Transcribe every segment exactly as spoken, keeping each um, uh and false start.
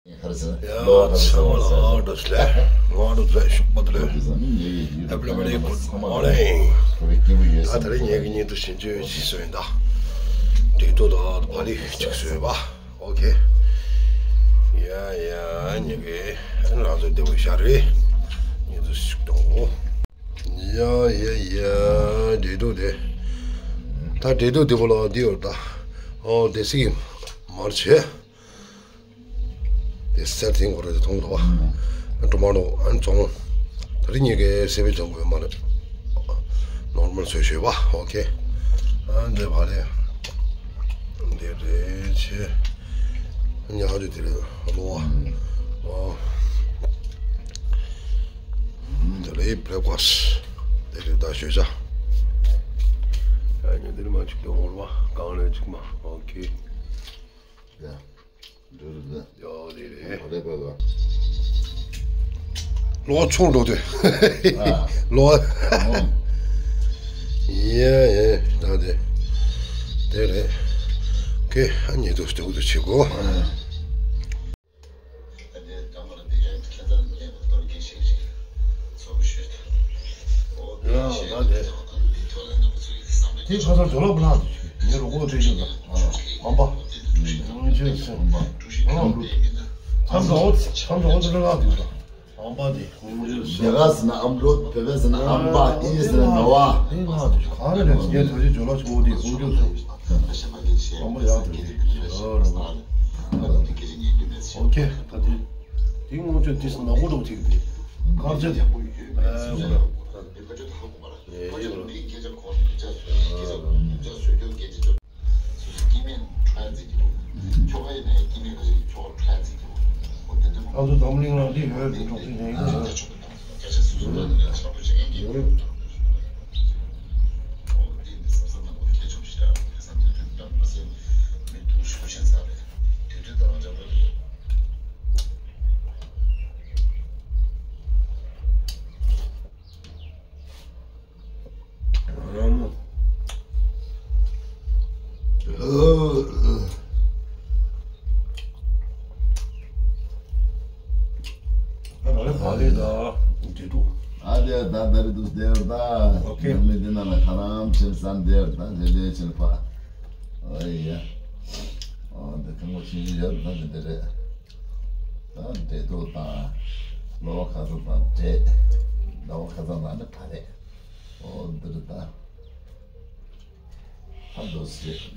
ཡ། ཚང་མ་ལ་བཀྲ་ཤིས་བདེ་ལེགས། བཀྲ་ཤིས་བདེ་ལེགས། Everybody, good morning. ད་ད་རེས་ངེད་ཀྱི་ཉིན་ཐོ་ཞིབ་འཇུག་བྱེད་སྲོལ་ཡིན་ད། འབྲས་ཐོག་དང་བག་ལེབ་གཅིག་བཟོས་པ། ཨོ་ཁེ། ཡ་ཡ། ངེད་ཀྱི་རང་ཚོ་བདེ་པོ་ཞིག་རེད། ཉིན་ཐོ་ཞིབ་གཏོང་གོ། ཡ་ཡ་ཡ། འབྲས་ཐོག་དེ། ད་འབྲས་ཐོག་དེ་པོ་ལ་འདི་ཡོད་ད། ཨོ་དེ་སྲིད་མར་བྱེད། དེ་སེར་ཐིང་གོ་རེ་དེ་མཐོང་འདུག་བ། ཀྲུ་མ་ནོ་ཨན་ཙོང་། ད་རིང་ངེད་ཀྱི་སེ་བེ་ཙོང་གོ་མ་རེད། ནོར་མལ་བཟོས་ཤོད་བ། ཨོ་ཁེ། ཨ་འདི་བ་ལེ། འདི་རེད་ཆེ། ཉག་ཅུ་དེ་རེད་ལོ་བ། ཨོ། འདི་ལེ་བྷི་རེག་ཕ་སི་དེ་རེད་ད་ཞོད་ཤ། ཨ་ཉོ་དེ་རེད་མ་ཅིག་ཏུ་འོར་བ་གང་ལེ་ཅིག་མ། ཨོ་ཁེ། ཡ། འགྲོ་རུ་འདུག་ཡོ་དེ་རེད། ད་ལྟ་བར་ལ། ལོ་ཆུང་འགྲོ་དུས། ཨ། ལོ། ཨོ། ཡེ་ཡེ་ད་དེ། དེ་རེད། ཁེ་ཨ་ཉེ་དུ་སྟོད་དུ་ཆེ་གོ། ཨ། ཡ་ད་དེ། དེ་ཁ་སང་ཇོ་ལགས་པོ་ལགས་དེ་ཉེ་རུ་ཀོ་དེ་ཞིག་ལ། ཨམ་པ། ཨམ་ཆོས་སེ། ཨམ་པ། ཨམ་ལུ། ཁམས་ཀྱི་འོ་ཁམས་ཀྱི་འོ་དེ་ལ་ལགས་དེ་ལ། ཨམ་པ་དེ། རྒྱ་གར་ཟེར་ན་ཨམ་རོད། བོད་པ་ཟེར་ན་ཨམ་པ། ཨིན་ཇི་ཟེར་ན་ནོ་བ། དེ་ལགས་དེ་ག་རེ་རེད་ངས་ད་ཅི་ཇོ་ལགས་ཆུ་བོ་དེ་ཧུང་ཁྱོད་སོང་། ཨམ་པ་ཡག་དེ་དེ་ཨོ་ར་མ། ཨོ་ཁེ་ད་དེ། དེ་ངོ་ཆོས་དེ་ནག་པོ་འགྲོ་ཐིག་དེ། དཀར་ཆ་དེ། ཨ་ཨོ་ར། ཨེ་ཡོད་ར། ཨ་ཚོ་འཛམ་གླིང་ལ་འདི་ཡོད་དེ་གྲོགས་ཚོད་ནས་ཡོད། ཨ་དེ་ད་ད་རེ་དུས་དེར་ད། ཨོ་ཁེ། མི་འདི་ན་ལ་ཁ་རམ་ཆེན་སན་དེར་ད་ལེ་ལེ་ཆེན་པ། ཨོ་ཡ། ཨོ་འདི་ཁང་པ་ཆེན་ཡོད་ད་འདི་འདི་རེད། ད་འབྲས་ཐོག་དང་། ལོ་ཁ་ས་དང་འབྲས། ཟླ་བ་ཁ་ས་དང་ནི་ཕ་རེད། ཨོ་འདི་རེད་ད། ཧ་འདོད་སྲིད།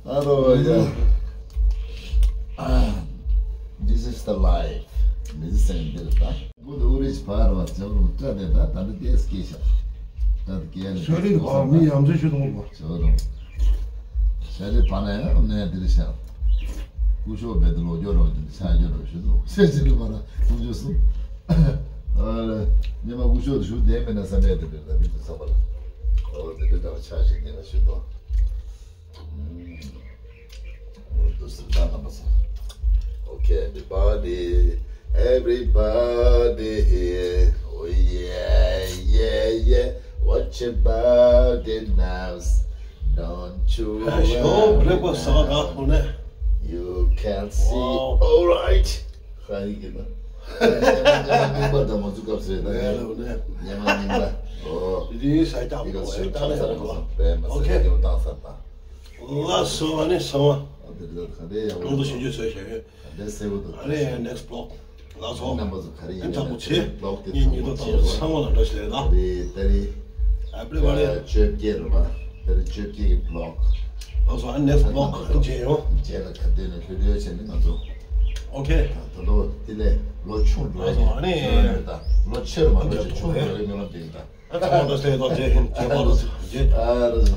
ཨ་རོ་ཡ། ཨ། This is the life. མི་ཚེ་འདིར་ད། བུ་དུ་རིས་བར་བ་ཚེ་རུ་སྐྲ་དེ་ད་ད་འདི་ཏེས་སྐྱེས་ཤག་སྐྲ་དེ་སྐྱེས་ནས་ཤོ་རིག་བ་མི་ཡམ་ཚོ་ཤོད་དང་བ། ཤོ་རུ། ཤ་རི་བ་ན་ཡང་ནས་འདིར་ཤག་སྐུ་ཞོགས་བེད་ལོ་རྒྱོ་རོ་ཅིག་ཆ་རྒྱོ་རོ་ཞུ་དུ་སེ་ཅི་རི་བ་ན་སྐུ་ཞོགས་སུ། ཉི་མ་སྐུ་ཞོགས་དུ་ཞུ་བདེ་མེད་ན་བསམ་ཡས་དེ་འདྲ་ད་མི་དུ་བསམ་པ་ལ། ཨོ་དེ་འདྲ་འདྲ་བ་ཆ་ཞིག་ཉེ་ལ་ཞུ་དོ། འོ་དུ་སུ་ད་ན་མ་སོང་། Okay, everybody, everybody here. Oh yeah, yeah, yeah. What about the nerves? Don't you ཞོགས་པ་རེག་པ་ཟ་ག་ཧོ་ནས། You can see. Wow. All right. ཧ་ཡི་གི་ན། ཉི་མ་རྙིང་པ་དང་མ་ཚུགས་སྐབས་སུ་རེད་ད། ཉི་མ་རྙིང་པ། ཨོ། དེ་དུས་ས་སྐྱ་པོ་ཡི་ད་ནས་ཡོང་བ། ཨོ་ཁེ། ལ་སོ་བ་ནི་སོ་བ། ཨ་དེ་དེ་ག་དེ་ཡང་། གྲོང་དུ་ཞིབ་འཇུག་བྱས་བྱས་ཡོད། ག་དེ་སེ་བོ་དུ། ཨ་ནི་next vlog ལ་སོ། རྣམ་པ་ཚོ་ག་རེ་ཡིན་ན་ཚོ་vlog དེ་ཉིན་ཉིན་དུ་དང་ཚང་མ་ལ་འགྲོ་ཞིག་ལས་ད། རེད་ད་རེད། Everybody. བཅོ་བརྒྱད་རེད་པ། ད་རེས་བཅོ་བརྒྱད་ཀྱི་vlog ལགས་སོ། ཨ་next vlog་མཇལ་ཡོང་། རྗེས་ལ་ག་དུས་ནས་ལྷོད་ལྷོད་བྱས་ནས་ང་ཚོ། ཨོ་ཁེ། ད་ད་ལོ་དེ་ལས་ལོ་ཆུང་འགྲོ་ལགས་སོ། ཨ་ནི་ད་ལོ་ཆེར་མ་འགྲོ་ཞིག་ཆུང་འགྲོ་རེ་མི་ལོ་དེ་ད། ཨ་ད་ད་ད་ད་ད་ད་ད་ཨ་ད་ད།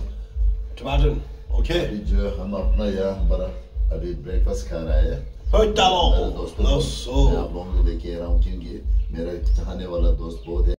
Tomaten. ཨོ་ཁེ། ཨ་ད་ད། ད་རེས་བཅོ་ཧ་མ་ན་ཡ་ཧ་མ་ར། ཨ་རེས་breakfast ཁ་ར་ཡ། ཧོ་ད་ལོ། ལགས་སོ། ཡ་བོང་གི་ལས་ཀྱི་རང་ཁྱིམ་གྱི་མེ་ར་ཧ་ནེ་བ་ལ་དོ་སྤོ་དེ།